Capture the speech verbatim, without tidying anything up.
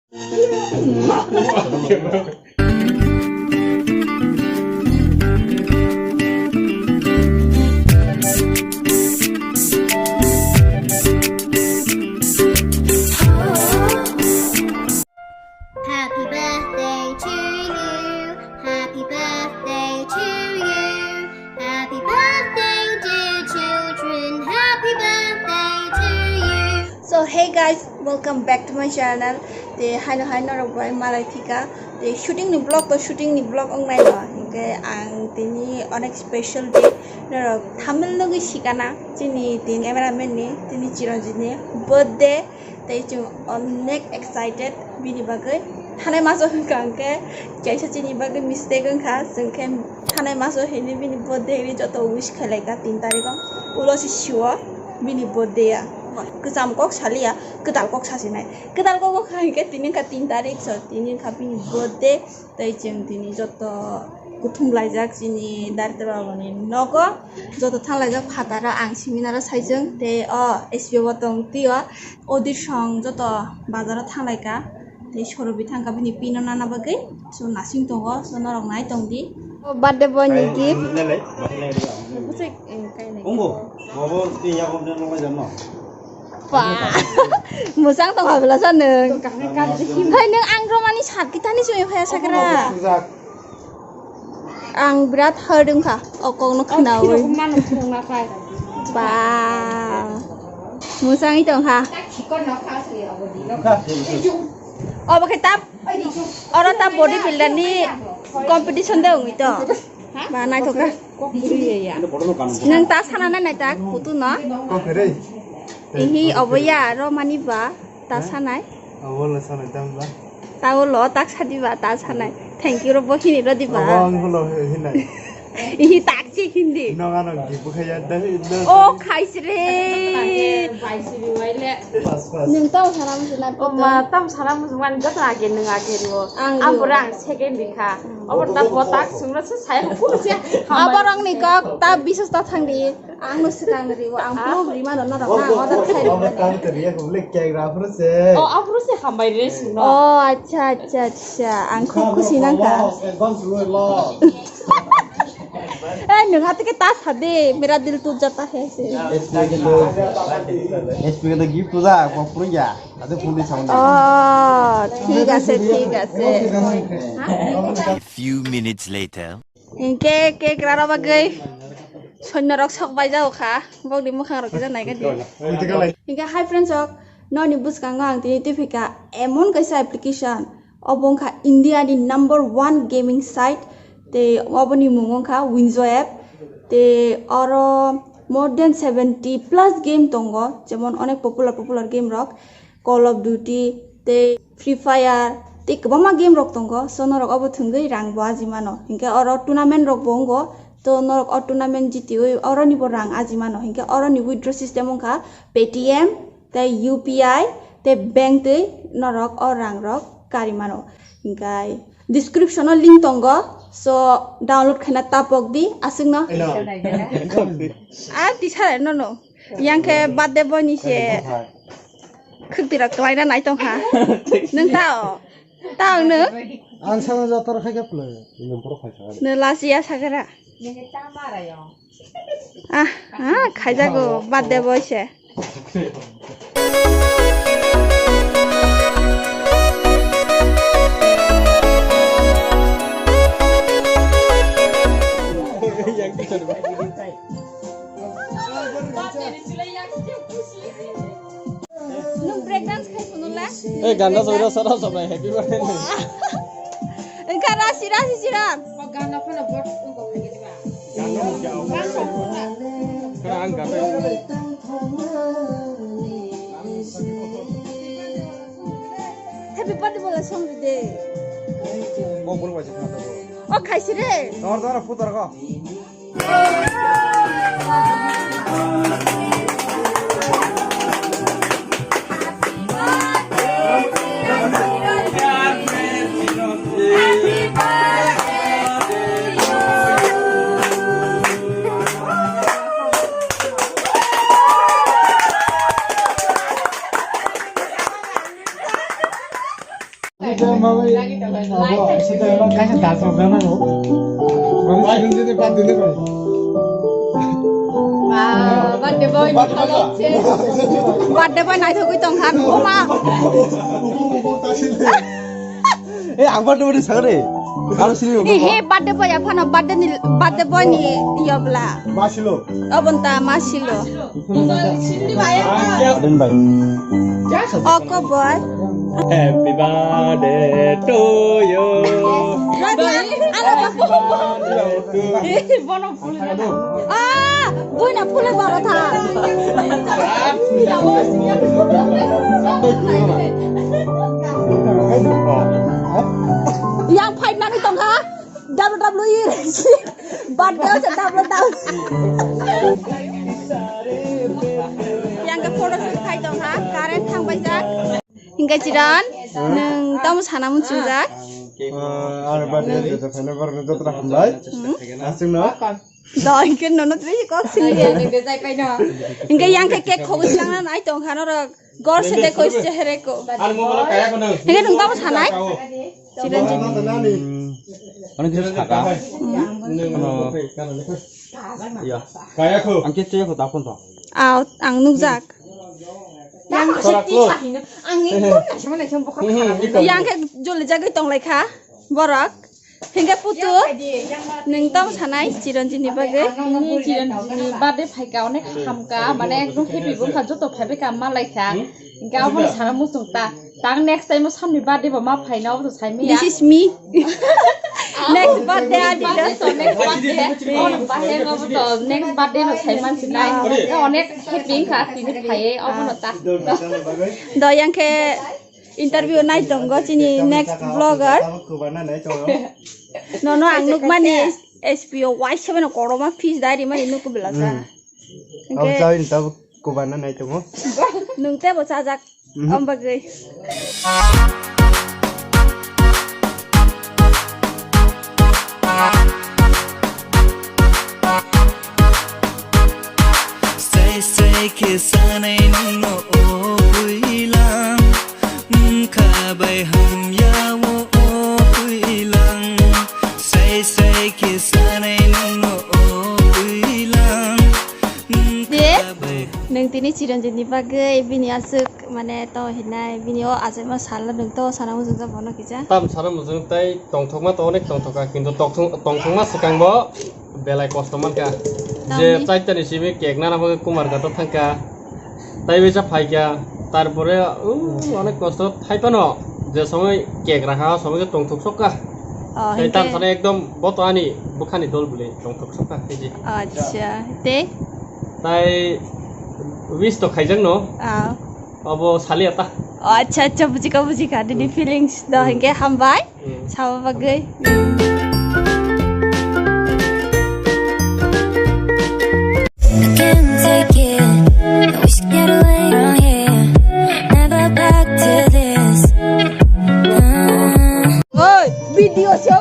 Happy birthday to you. Happy birthday to you. Happy birthday, dear children. Happy birthday to you. So hey guys, welcome back to my channel. Te haino haino rok bai malai thika. Te shooting ni vlog to shooting ni vlog ong nai no. Hinkhe ang tini onek special day. Norok thumbnail nugwi sikana. Chini tini cameraman ni, tini Chiranjit ni birthday. Tei chwng onek excited bini bagwi. Thanai maso wngkha hwnkhe kaisa chini bagwi mistake wngkha, chwng khe thanai maso hinwi bini birthday hinwi joto wish khlai kha tin tarikh o. Ulo se sio bini birthday ya. Kwcham kok saliya, kwtal kok sasinai. Kwtal kok wngkha hwnkhe tini wngkha tin tarikh so, tini wngkha bini birthday. Tei chwng tini joto kuthum laijak chini Director Babu ni nogo, joto thang laijak phataro ang seminar o saijwng tei o S P O bo tong twi o audition joto bazar o thang lai ka tei sorobi thang ka bini pin o nana bagwi so nasing tongo so norok nai tong di. O birthday boy ni gift. Bwswk, eh, kainwi. Ba, mwchang tong habla sa nwng. Hai nwng ang romani sat kitani chumi phaya sakra. Ang birat hard wngkha o kokno khnawi. Ba, mwchangwi tongkha. Obo khe ta, oro ta body builder ni competition de wngwi to. Ba, naithok kha. Nwng ta sana na nai tak putu no. Ihi obo ya aro mani ba ta sanai. Obo le sanai tang ba. Tao lo tak sadi ba ta sanai. Thank you ro bo hini ro di ba. Obo ang lo hinai. Ihi tak si hindi. No ano gift khaya da. O khaisre. Nwng tao sana musu na. O ma tam sana musu man jat na age nwng age ro. Ang ang ro. Bora ang second dikha. Obo ta botak sungno se sai ko se. Aborok ni kok ta biswas ta thang di. Ang no swkang ri o, ang proof ri mano norok na order khai ri mano. Tang teri ya ko le kek ra phuru se. O aphuru se hambai re sungno. O acha acha acha, ang khub khusi nang kha. Advance lo lo. Eh, nwng hati ke ta sade, mera dil tu jata hai se. S P ke to, S P ke to gift to da, ko purun ya. Ate phone de sound. Oh, thik ase, thik ase. A few minutes later. Hinkhe cake rana bagwi soinyorok sok bai jago kha, bokni mwkhang rok kisa nai khe di. Hinkhe hi friends rok, noni bwskango ang tini twi phaikha emon kaisa application, obo wngkha India ni number one gaming site, tei oboni mung wngkha Winzo app, tei oro more than seventy plus game tongo, jemon onek popular popular game rok. Call of Duty tei Free Fire tei kwbangma game rok tongo, so norok obo thwngwi rang bo aji mano. Hinkhe oro tournament rok bo wngo, to norok o tournament jitiwi oroni bo rang aji mano. Hinkhe oroni withdraw system wngkha Paytm tei U P I tei bank twi norok o rang rok kari mano. Hinkhe description o link tongo, so download khaina tapok di aswkno. Hello. A tisa no no. Yang khe birthday boy ni se khwtwirok kwlaina nai tong kha. Nwng tao? Tao nwng? Ang sana jator khai khe play. Nwng lasi ya sakra. Ah, ah, khaijago birthday boy se. Nwng break dance khai phunukla? Eh, ganda soira sara sabrai happy birthday. Engka rasi, rasi siram. O ganda phano bot ungko phai diba. Ganda mo kya? Ganda mo kya? Kara ang ganda. Happy birthday bola song de. Mo bol wajib na to. O khaisi re. Dor dor putar ko. Kaisa dal tong jana no. Mama sini jadi pat dulu kau. Ba, birthday boy ni phalok se. Birthday boy naithogwi tong kha, nukho ma. Eh, ang birthday boy ni sakre. Aro sini. Eh, he birthday boy aphano birthday ni, birthday boy ni yobla. Masilo. Obonta masilo. Adin bai. Oko boy. Happy birthday to you. Bono phule. Ah, boina phule baro tha. Yang fight nani tongkha. W W E wrestling. Birthday o se W W E. Yang ke photo shoot khai tong ha, current thang bai jak. Hingke Chiran, nwng tamo sana muchung jak? Ah, ano birthday joto khana borok joto hambai. Hmm? Aswk no? Do hingke nono twi kok sing ya. Hingke yang ke cake khogwi slang na nai tong kha norok. Gor se de koi se here ko. Ani mobile kaya ko nang. Hingke nwng tamo sanai? Chiranjeev. Hmm. Ano kisa saka. Hmm. Ano. Iya. Kaya ko. Ang kisa ko tapon to. Aw, ang nukjak. Yang Sorak lo. Ang ini pun nasa mana yang bukan. Hmm, iko. Yang ke jole jagwi tong lai kha. Borok. Hingke putu, nwng tamo sanai Chiranjeev ni bagwi? Ani Chiranjeev ni birthday phaika, onek hamka, mane ekdom happy bo wngkha, joto phaibai kha, ma lai kha. Hingke abono sana muchung ta. Tang next time o samni birthday bo ma phaina, obo to sai maya. This is me. Next birthday, adi. Next birthday. Ono bahai obo to next birthday no sai mansi nai. Onek happy wngkha, tini phaiye, obono ta. Do yang khe Interview nai tongo chini next vlogger. Nono ang nukmani S P O Y seven o koroma fish dai rimani nuku belasa. Hmm. Hingke abo jai ni tabuk kubana nai tongo. Nwng tebo chajak. Mhm. Om bagwi. Sai sai khe sanai nungno o bwlang, wngkha bai hamya o, o bwlang. Sai sai khe sanai nungno o bwlang, wngkha bai. Nwng tini Chiranjeev ni bagwi bini aswk mane to hinai bini o achaima salo nwng to sana muchungjak bono kisa. Tam sana muchung tai tongthokma to onek tongthoka, kintu tongthok-, tongthokma swkang bo belai kosto mankha. Je tamni? Chaitani simi cake nana bagwi Kumarghat o thangkha. Tai bisa phaikha, tarpore, uh, onek kosto thai phano je somoi cake rakha, o somoi khe tongthok sokha. Oh, tai hingke tam sana ekdom bo to ani bwkhani dol bwle tongthok sokha, tiji. Acha, tei? Tai wish to khaijak no. Ah. Obo sali ata. Oh, acha, acha, bujikha, bujikha. Nini feelings do hingke hambai. Hmm. Sabo bagwi.